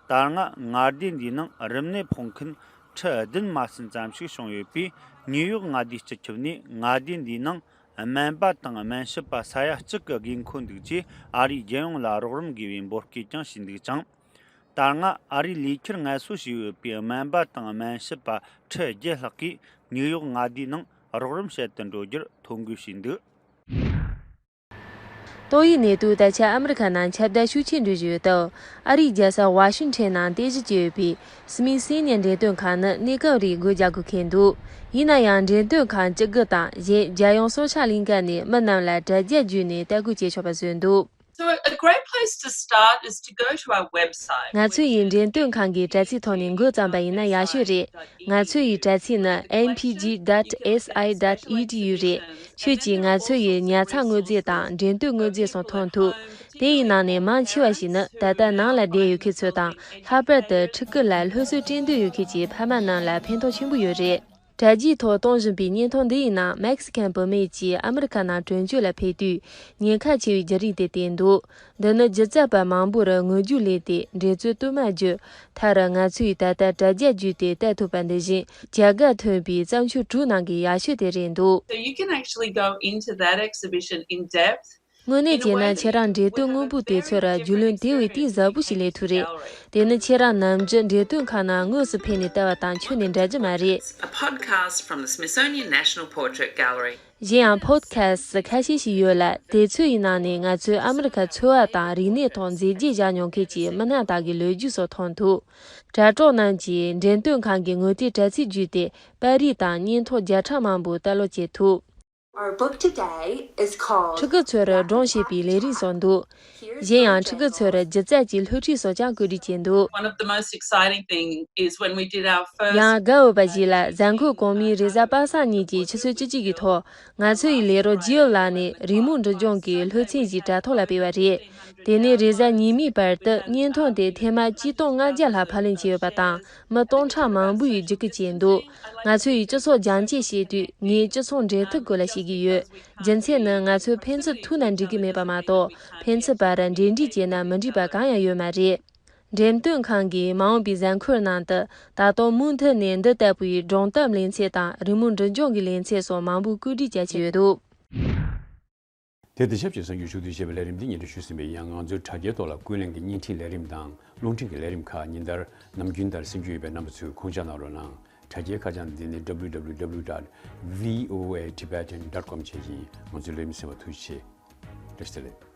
ད་སྔ་མངའ་སྡེ་འདིའི་ནང་རིམས་ནད་ཕོག་མཁན་ ཁྲི་བདུན་མ་ཟིན་ཙམ་ཞིག་བྱུང་ཡོད་པས། ཉིའུ་ཡོག་མངའ་སྡེའི་སྤྱི་ཁྱབ་ནས་མངའ་སྡེ་འདིའི་ནང་སྨན་པ་དང་སྨན་ཞབས་པ་ས་ཡ་གཅིག་གི་དགོས་མཁོ་འདུག་ཅེས་ཨ་རིའི་རྒྱལ་ཡོངས་ལ་རོགས་རམ་དགོས་པའི་འབོད་སྐུལ་ཀྱང་བྱས་འདུག་ཅིང་། ད་སྔ་ཨ་རིའི་ལས་འཁྱུར་ངལ་གསོ་བྱས་ཡོད་པའི་སྨན་པ་དང་སྨན་ཞབས་པ་ཁྲི་བརྒྱད་ལྷག་གིས་ཉིའུ་ཡོག་མངའ་སྡེའི་ནང་རོགས་རམ་བྱེད་དུ་འགྲོ་རྒྱུར་ཐོ་འགོད་བྱས་འདུག། ཏོག་དབྱིབས་ནད་དུག་ད་ཆ་ཨ་མི་རི་ཁ་ནང་ཁྱབ་གདལ་ཤུགས་ཆེ་འགྲོ་བཞིན་ཡོད་སྟབས། ཨ་རིའི་རྒྱལ་ས་ཝ་ཤིང་ཊོན་ནང་རྟེན་གཞི་བྱས་ཡོད་པའི་སྨི་སི་ནི་ཡན་འགྲེམས་སྟོན་ཁང་ནི་གནས་སྐབས་རིང་སྒོ་རྒྱག་དགོས་ཁེལ་འདུག། ཡིན་ན་ཡང་། འགྲེམས་སྟོན་ཁང་བཅུ་དགུ་དང་གཞན་རྒྱལ་ཡོངས་སྲོག་ཆགས་གླིང་ག་ནས་མི་རྣམས་ལ་དྲ་རྒྱ་བརྒྱུད་ནས་ལྟ་སྐུལ་བྱེད་ཆོག་པ་བཟོས་འདུག། So a great place to start is to go to our website. ང་ཚོ་ཡི་འགྲེམས་སྟོན་ཁང་གི་དྲ་ཚིགས་ཐོག་ནས་འགོ་བརྩམས་པ་ཡིན་ན་ཡག་ཤོས་རེད། ང་ཚོ་ཡི་དྲ་ཚིགས་ནི་M P G dot S I dot E D U རེད། ཁྱོད་ཀྱིས་ང་ཚོ་ཡི་ཉར་ཚགས་དངོས་རྫས་དང་འགྲེམས་སྟོན་དངོས་རྫས་སོགས་མཐོང་ཐུབ། དེ་ཡི་ནང་ནས་མང་ཆེ་བ་ཞིག་ནི་ད་ལྟ་ནང་ལ་བསྡད་ཡོད་མཁན་ཚོ་དང་། ལྷག་པར་དུ་ཕྲུ་གུ་ལ་སློབ་གསོའི་སྤྲད་འདོད་ཡོད་མཁན་གྱི་ཕ་མ་རྣམས་ལ་ཕན་ཐོགས་ཆེན་པོ་ཡོད་རེད། དྲ་རྒྱའི་ཐོག་གཏོང་བཞིན་པའི་བརྙན་ཐུང་འདི་ཡི་ནང་། མེག་སི་ཁན་བུད་མེད་ཅིག་ཨ་མི་རི་ཁ་ནང་བྲོས་བྱོལ་ལ་ཕེབས་དུས་ཉེན་ཁ་ཆེ་བའི་བརྒྱུད་རིམ་དེ་བསྟན་འདུག། འདི་ནི་སྒྱུ་རྩལ་པ་མང་པོར་ངོ་རྒོལ་སླེབས་ཏེ། འགྲན་རྩོད་དུ་མ་བརྒྱུད། མཐར་ང་ཚོས་ད་ལྟ་དྲ་རྒྱ་བརྒྱུད་དེ་ལྟ་ཐུབ་པ་འདི་བཞིན་རྒྱ་གར་ཐོན་པའི་བརྩམས་ཆོས་དྲུག་ནང་གི་ཡག་ཤོས་དེ་རེད་འདུག། So you can actually go into that exhibition in depth. དངོས་གནས་བྱས་ན། ཁྱེད་རང་འགྲེམས་སྟོན་སྔོན་པོ་དེ་ཚོར་རྒྱུས་ལོན་དེ་བས་གཏིང་ཟབ་པོ་ཞིག་སླེབས་ཐུབ་རེད། དེ་ནི་ཁྱེད་རང་ནམ་རྒྱུན་འགྲེམས་སྟོན་ཁང་ནང་དངོས་སུ་ཕེབས་ནས་ལྟ་བ་དང་ཁྱོན་ནས་འདྲ་རྒྱུ་མ་རེད། A podcast from the Smithsonian National Portrait Gallery. གཞན་ཡང་། ཕོད་ཁ་སི་ཁ་ཤས་ཤིག་ཡོད་ལ། དེ་ཚོ་ཡི་ནང་ནས་ང་ཚོའི་ཨ་མི་རི་ཁ་འཚོ་བ་དང་རིག་གནས་ཐོག་མཛད་རྗེས་བཞག་མྱོང་མཁན་གྱི་མི་སྣ་དག་གི་ལོ་རྒྱུས་སོགས་མཐོང་ཐུབ། དྲ་གྲོགས་རྣམས་ཀྱིས་འགྲེམས་སྟོན་ཁང་གི་ངོ་དེབ་དྲ་ཚིགས་བརྒྱུད་དེ་པར་རིས་དང་བརྙན་ཐུང་བརྒྱ་ཕྲག་མང་པོ་ལྟ་ཀློག་བྱེད་ཐུབ། Our book today is called ཕྲུ་གུ་ཚོར་སྒྲུང་བཤད་པའི་ལས་རིམ་སོགས་འདུག། གཞན་ཡང་། ཕྲུ་གུ་ཚོར་སྒྱུ་རྩལ་གྱི་སློབ་ཁྲིད་སོགས་ཀྱང་བཀོད་སྒྲིག་བྱས་འདུག། One of the most exciting thing is when we did our first ཡང་དགའ་འོས་པ་ཞིག་ལ། གཟའ་འཁོར་གོང་མའི་རེས་གཟའ་པ་སངས་ཉིན་གྱི་ཆུ་ཚོད་བཅུ་གཅིག་གི་ཐོག་ང་ཚོ་ཡི་ལས་རོགས་ཇི་ཡོ་ལགས་ནས་རི་མོ་འབྲི་སྦྱོང་གི་སློབ་ཚན་ཞིག་དྲ་ཐོག་ལ་སྤེལ་བ་རེད། དེ་ནས་རེས་གཟའ་ཉི་མའི་བར་དུ་བརྙན་ཐུང་དེ་ཐེངས་མ་ཆིག་སྟོང་ལྔ་བརྒྱ་ལྷག་ཕབ་ལེན་བྱས་ཡོད་པ་དང་། མི་སྟོང་ཕྲག་མང་པོ་ཡིས་བརྒྱུད་སྐུལ་བྱས་འདུག། ང་ཚོ་ཡི་སྤྱི་ཚོགས་སྦྱང་བརྩོན་བྱེད་དུས། ངས་སྤྱི་ཚོགས་འབྲེལ་མཐུད་སྐོར་ལ་བཤད་ཀྱི་ཡོད། རྒྱུ་མཚན་ནི། ང་ཚོས་ཕན་ཚུན་ཐུག་ན་འགྲིག་གི་མེད་པ་མ་གཏོགས། ཕན་ཚུན་བར་འབྲེལ་འདྲིས་བྱས་ན་མི་འགྲིག་པ་གང་ཡང་ཡོད་མ་རེད། འགྲེམས་སྟོན་ཁང་གིས་མ་འོངས་པའི་གཟའ་འཁོར་ནང་དུ། ད་དུང་མུ་མཐུད་ནས་འདི་ལྟ་བུའི་སྒྲུང་གཏམ་ལེ་ཚན་དང་། རི་མོ་འབྲི་སྦྱོང་གི་ལེ་ཚན་སོགས་མང་པོ་བཀོད་སྒྲིག་བྱ་ཆེད་ཡོད་འདུག། དེ་དང་ཆབས་ཅིག་གསར་འགྱུར་ཕྱོགས་བསྡུས་ཞེས་པའི་ལས་རིམ་འདི་སྙན་སྒྲོན་ཞུས་ཟིན་པས། ཡང་ང་ཚོའི་དྲ་རྒྱའི་ཐོག་ལ་ཀུན་གླེང་གི་བརྙན་འཕྲིན་ལས་རིམ་དང་། རླུང་འཕྲིན་གྱི་ལས་རིམ་ཁག་ཉིན་ལྟར་ནམ་རྒྱུན་ལྟར་གསན་རྒྱུ་ཡོད་པས། རྣམ་པ་ཚོས་ཁུངས་དཔྱད་གནང་རོགས་གནང་། དྲ་རྒྱའི་ཁ་བྱང་འདི་ནི། W W W dot V O A Tibetan dot com བྱས་ཤིང་། ང་ཚོའི་ལས་རིམ་གསན་པར་ཐུགས་རྗེ་ཆེ། བཀྲ་ཤིས་བདེ་ལེགས།